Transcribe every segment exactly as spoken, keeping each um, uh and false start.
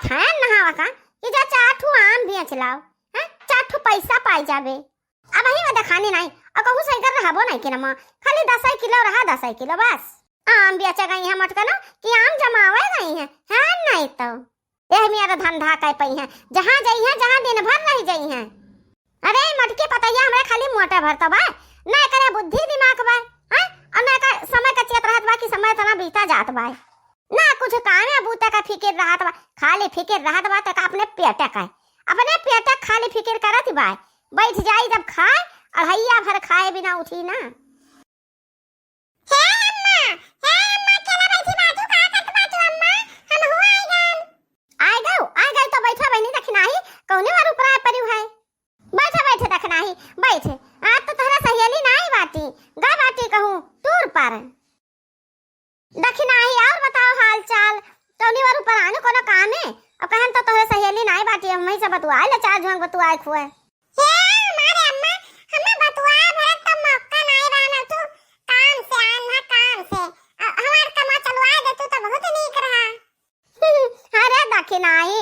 थैन नहावा का कि जा चार ठू आम बेच लाओ, हैं? चार ठू पैसा पाई जाबे। अबहीं में देखानी नाहीं, अउ कहूँ सही कर रहबो नाहीं कि नमा, खाली दसइ किलो रहा, दसइ किलो बस। आम बेचे गई हैं मोटकनो कि आम जमावे गई हैं, हैं नाहीं तो। यह मेरा धंधा कइ पइहैं, जहाँ जइहैं, जहाँ दिन भर रहि जइहैं। अरे मोटकी पतइया हमरे खाली मोटे भर तो बा, ना एकरे बुद्धि दिमाग बा, हैं? अउ ना एकर समय का चेत रहत बा कि समय इतना बीता जात बा। ना कुछ कामे बूते का फिकिर रहत बा, खाली फिकिर रहत बा तो का अपने पेटे का, अपने पेटे का खाली फिकिर करत बा। बैठ जाई जब खाए, अढ़ैया भर खाए बिना उठी ना। हे अम्मा, हे अम्मा, केला बैठी बाटू, का करत बाटू अम्मा? हमहू आइ गन। आइ गउ, आइ गउ तो बैठा बहिनी दखिनाही, कउने बार उपराय परिउ है? बैठा, बैठा दखिनाही, बैठ। आज तो तोहरा सहेली नाहीं बाटी, गा बाटी कहूँ टूर पर। दखिनाही, और बताओ हाल चाल, कउने बार उपराय कोनो काम है? अब कहन तो तोहरे सहेली नाहीं बाटी, हमहीं से बतुआइ ले, चार झोंक बतुआइ खुए। हे हमारे अम्मा, हमें बतुआ भरत का मौका नाहीं बा ना, तू काम से आन है, काम से। अ, हमार कमा चलवा दे तू तो बहुत नीक रहा। अरे दखिनाही,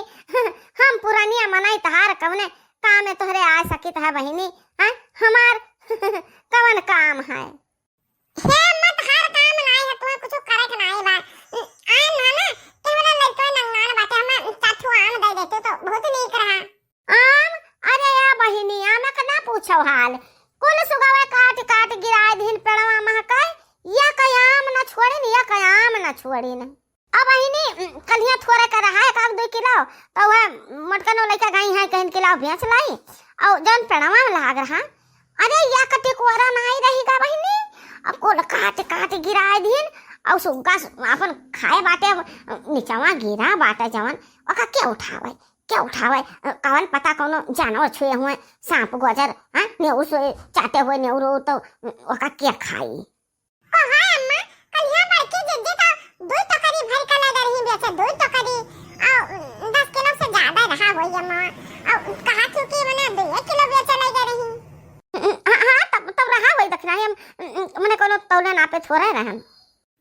हम पुरनिया मनई तहार कउने काम में तोहरे आ सकित है बहिनी, हैं? हमार कवन काम है? हे अम्मा, तहार काम नाहीं है, तुम्हें कुछ करे के नाहीं बा। आन है ना, कि हमरा लइका नंगान बाटे, हमें चार ठो आम दे देते तो बहुत नीक रहा। आम? अरे या बहिनी, आम का ना पूछो हाल। कुल सुगवे काट काट गिराए दिहिन पेड़वा महके, या कई आम न छोड़िन, या कई आम न छोड़िन। अब बहिनी, उम, कल्हिया थोरे का रहा एक आध दुइ किलो, तो वह मोटकनो लइका गई है, कहिन किलो बेच लाई, अउ जौन पेड़वा में लाग रहा, अरे या कटी कोरा नाहीं रही गा बहिनी, अब कुल काट काट गिराए दिहिन, अउ सुग्गा स-, आपन खाए बाटे, अब निचवा गिरा बाटे जवन, ओका के उठावे? के उठावे? अ, कवन पता कौनो जानवर छुए हुए, सांप गोजर, हाँ, नेउर सोए चाटे हुए नेउर हो तो, अ, ओका के खाई? ओ हाय अम्मा, कल्हिया बड़की जिज्जी तो दुई टोकरी भर के ले गई रही बेचे, दुई टोकरी, अउ, अ, दस किलो से ज्यादा रहा होई अम्मा, अउ, कहा क्योंकि मने दुई किलो बेचे ले गई रही। अ, अ, हाँ, हाँ, तब, तब रहा होई दखिनाही, हम, अ, अ, मने कौनो तौले नापे थोड़े रहन।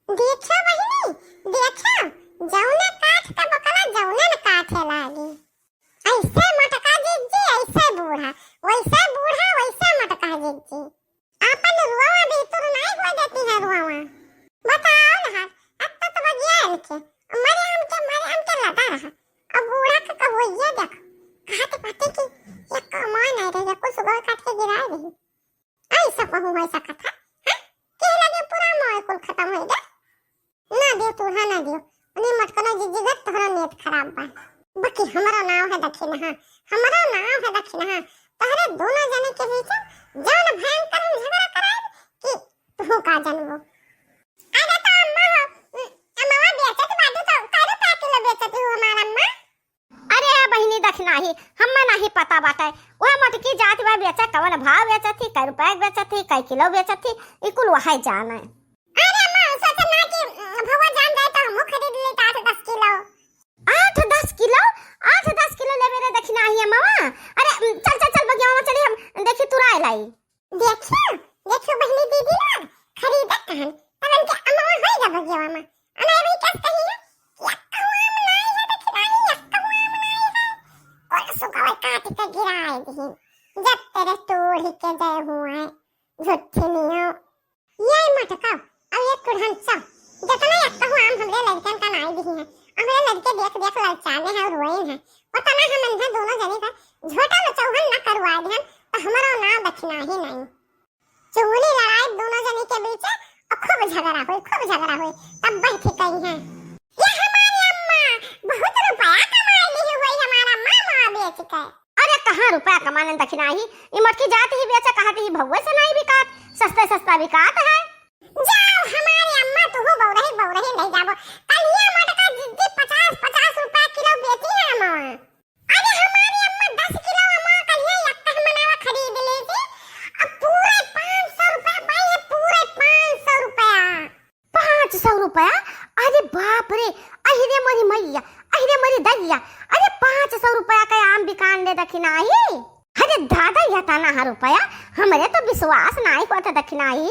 देखो बहिनी, देखो, जौने काठ का बकला जौने न काठे लागी। ऐसे मटका जिज्जी, ऐसे बूढ़ा, वैसे बूढ़ा, वैसे मटका जिज्जी। आपन रुआवा भी तुर नाई हुआ देती है रुआवा। बताओ ना, अब तो, तो बगिया इनके, मरे हमके, मरे हमके लगा रहा। अब बूढ़ा के कहो ये देख, कहा तो पति की, ये कमाई नहीं रही, कुछ सुबह काट के गिराए रही। ऐसा कहूँ हो सकत है, हाँ? केह लगे पूरा मोय कुल खतम होइ गए। ना दियो तू, हाँ ना दियो। उन्हें मटकनो जिज्जी गत तोहरो नियत खराब बा। बाकी हमरो नाव है दखिनहा, हमरो नाव है दखिनहा। तोहरे दोनों जने के बीच जौन भयंकर हम झगड़ा कराए कि तू का जानबो। अरे तो अम्मा हो, अम्मा बेचत बाटू तो कै रुपया किलो बेचत हो हमार अम्मा? अरे ए बहिनी दखिनाही, हम्मे नाहीं पता बाटे। उहे मोटकी जात बा बेचे, कवन भाव बेचत ही, कै रुपया बेचत ही, कै किलो बेचत ही, ई कुल वहे जाने। अरे अम्मा, सोचे ना कि, उम, भवा जान जाए तो हमहू खरीद लेत आठ दस किलो। आठ दस किलो? आठ दस किलो लेबे रे दखिनाही अम्मा? अरे, उम, चल, चल, चल, बगिया में चली, हम देखी तुराए लाई। देखियो, देखियो बहिनी दीदी लोग, खरीदत कहन, तब इनके अमवा होई गा बगियावा में। अनाई भाई कस कही है, यक्का हुआ मनाई है, देखी नाई, यक्का हुआ मनाई है। कुल सुगवा काट के गिराए दिही, जब तेरे तोड़ ही के गए हुए हैं, झूठी नियो। ये मटका, अब ये कुढ़न चा, जितना यक्का हुआ आम हमरे लड़कन का नाई दिही है, हमरे लड़के देख देख ललचाने हैं और रोए हैं, उतना हम इन्हें दोनों जने का झोटा में चौहन न करवाए दिहन, तो हमारा नाव दखिनाही नहीं। चुगली लड़ाई दोनों जने के बीच, और खूब झगड़ा होई, खूब झगड़ा होई। तब बैठ गई हैं, "ये हमारी अम्मा बहुत रुपया कमा ली हुई, हमारा मामा बेच के।" अरे कहाँ रुपया कमाने दखिनाही, ई मटकी जात ही बेचे, कहत ही भगवे से नहीं बिकात, सस्ते सस्ता बिकात है। जाओ हमारी अम्मा, तुहू बौरही बौरही नहीं जाबो। कल ये मटका जिज्जी पचास पचास रुपया किलो बेची है अम्मा। अरे हमारी अम्मा दस किलो अम्मा कल ये यक्का मनावा खरीद ली थी। अब पूरे पाँच सौ रुपया पाई है, पूरे पाँच सौ रुपया। पाँच सौ रुपया? अरे बाप रे, अहि रे मोरी मैया, अहि रे मोरी दैया, अरे पाँच सौ रुपया का आम बिकान ले दखिनाही। अरे दादा, या तना हा रुपया, हमरे तो विश्वास नाई होत दखिनाही।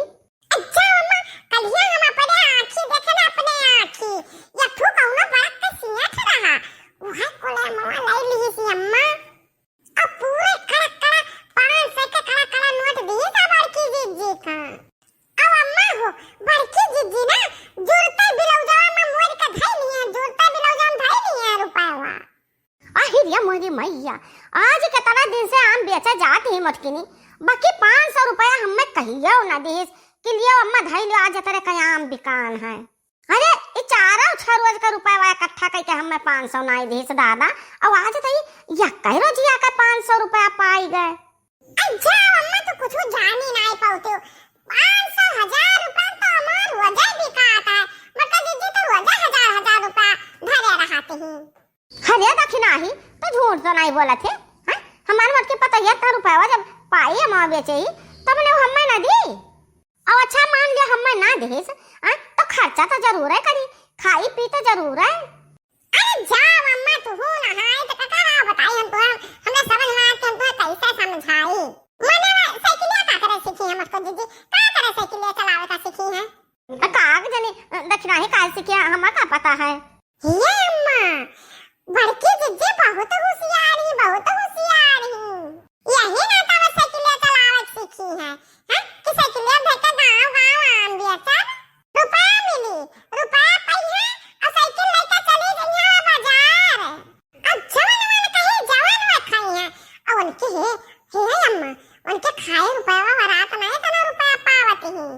अच्छा अम्मा, कलिया हम अपने आँखी देखे ना, अपने आँखी। या ठू कौनो बरक के सियाठ रहा, उहे कोले या मोरी मैया, आज केतना दिन से आम बेचे जात ही मोटकिनी, बाकी पाँच सौ रुपया हम्मे कहियो न दिहिस कि लियो अम्मा धई लियो, आज तरे का आम बिकान है। अरे, ई चारों छह रोज का रुपया इकट्ठा कइके हम्मे पाँच सौ नाई दिहिस दादा, अउ आज तो ई यक्कै रोजिया का पाँच सौ रुपया पाई गए। अच्छा अम्मा, तू कुछ जानी नाई पावते हो। पाँच सौ, हजार रुपया तो हमार रोजे बिकात है। बड़का जीजी तो रोजे हजार हजार रुपया धरे रहते हैं। अरे दखिनाही, तो झूठ तो नाई बोलत है, हाँ? हमार मोटकी पतोहिया इतना रुपया जब पाई अमवा बेचे ही, तब ने हम्मे ना दी। अब अच्छा मान लिया हम्मे ना देस, हाँ? तो खर्चा तो जरूर है करी, खाई पी तो जरूर है। अरे जाओ अम्मा, तू हूँ ना है तो कका रहा बताई हम तो, हमरा समझ में आके हम तो कैसे समझाई। मने वो साइकिलिया का करे सीखी है मोटको जीजी, का करे साइकिलिया चलावे का सीखी है? अ, का जनी, अ, दखिनाही का सीखी है, हमें का पता है? ये अम्मा, बड़की जीजी बहुत होशियार ही, बहुत होशियार ही। यही ना तो वो साइकिलिया चलावे सीखी है, हैं? कि साइकिलिया धर के गाँव गाँव आम बेचब, रुपया मिली, रुपया पइहे अउ साइकिल लेके चली जइहे बाजार। अब जवन मन कही जवन वो खाई है, अउ उनके हे, हे अम्मा, उनके खाए रुपया वरात नहीं तना रुपया पावत ही।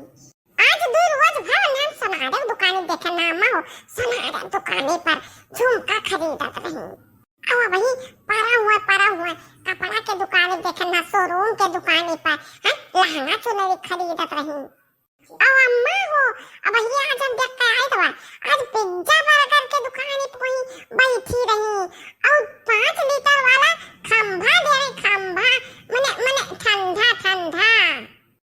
आज दू रोज भर उन्हें सोनारे दुकाने देखे ना अम्मा हो, सोनारे दुकाने पर झुमका खरीदत रही। अब वही परा हुआ, परा हुआ कपड़ा के दुकाने देखे ना, शोरूम के दुकाने पर, हैं, लहंगा चुनरी खरीदत रही। अब अम्मा हो, अब ये आज हम देख के आई तो आज पिज्जा बर्गर के दुकाने पर वहीं बैठी रही और पाँच लीटर वाला खंभा दे रही, खंभा, मने, मने ठंडा, ठंडा।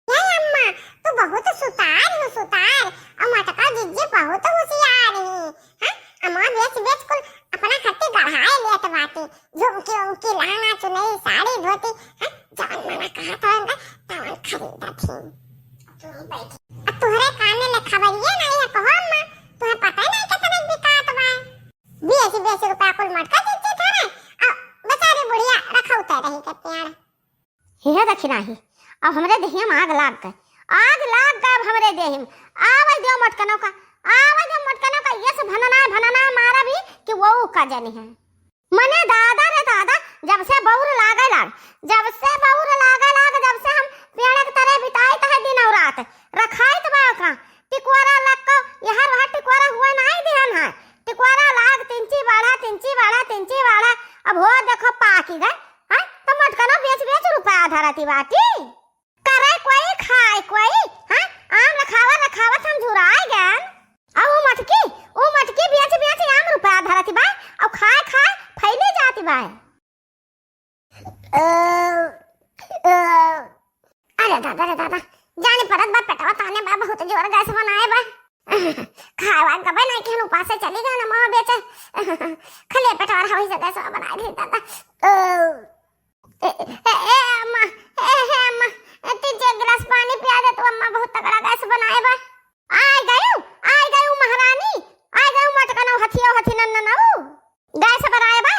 ये अम्मा, तू बहुत सुतार हो, सुतार। और मोटका जीजी बहुत होशियार है। हाँ, अम्मा बेच बेच कुल अपना खातिर गढ़ाए लेत बाटे। झुमकी उमकी, लहंगा चुनरी, साड़ी धोती, हाँ, जवन मना कहत हवन का, तवन खरीदत ही। अब तोहरे काने ले खबरिए नहीं है, कहो अम्मा, तुहे पता नहीं कितने बिकात बा। बीस बीस रुपया कुल मोटका जीजी धरे, और बेचारी बुढ़िया रखौते रही के पेड़। हे दखिनाही, अब हमरे देहिया में आग लाग गए, आग लाग गए अब हमरे देहिया में। आवे दियो मोटकनों का, आवे दियो मोटकनों का, ये से भनना है, भनना है मारा भी कि वो का जनी है। मने दादा रे दादा, जब से बौर लागे लाग, जब से बौर लागे लाग, जब से हम पेड़ के तरे बिताइत है दिन और रात, रखाइत बा का, टिकोरा लग को, यहाँ वहाँ टिकोरा हुआ नहीं दिहन है, टिकोरा लाग, तिंची बाढ़ा, तिंची बाढ़ा, तिंची बाढ़ा, अब हो देखो पाकी गए, हैं? तो मोटकनो बेच बेच रुपया धरती बाटी। करे कोई, खाए कोई, हैं? आम रखावत रखावत हम झुराए गए। अब वो मटकी, वो मटकी बेच बेच आम रुपया धरती बा, अब खाए खाए फैली जाती बा। अ, अ, अरे दादा रे दादा, जाने परत बा, पेटवा ताने बा, बहुत जोर गैस बनाए बा। खाए वाए गबे नहीं कि हम उपासे चली गए ना माँ बेचे। खले पेटवा रहा वही से गैस बनाए दे दादा। अ, ए, ए, ए, अम्मा, ए, हे अम्मा, ए, तीन चार गिलास पानी पिया दे तू अम्मा, बहुत तगड़ा गैस बनाए बा। आय गयू, आय गयू महारानी, आय गयू मटकनऊ हथियो हथी नन्ननऊ। गैस बनाए बा,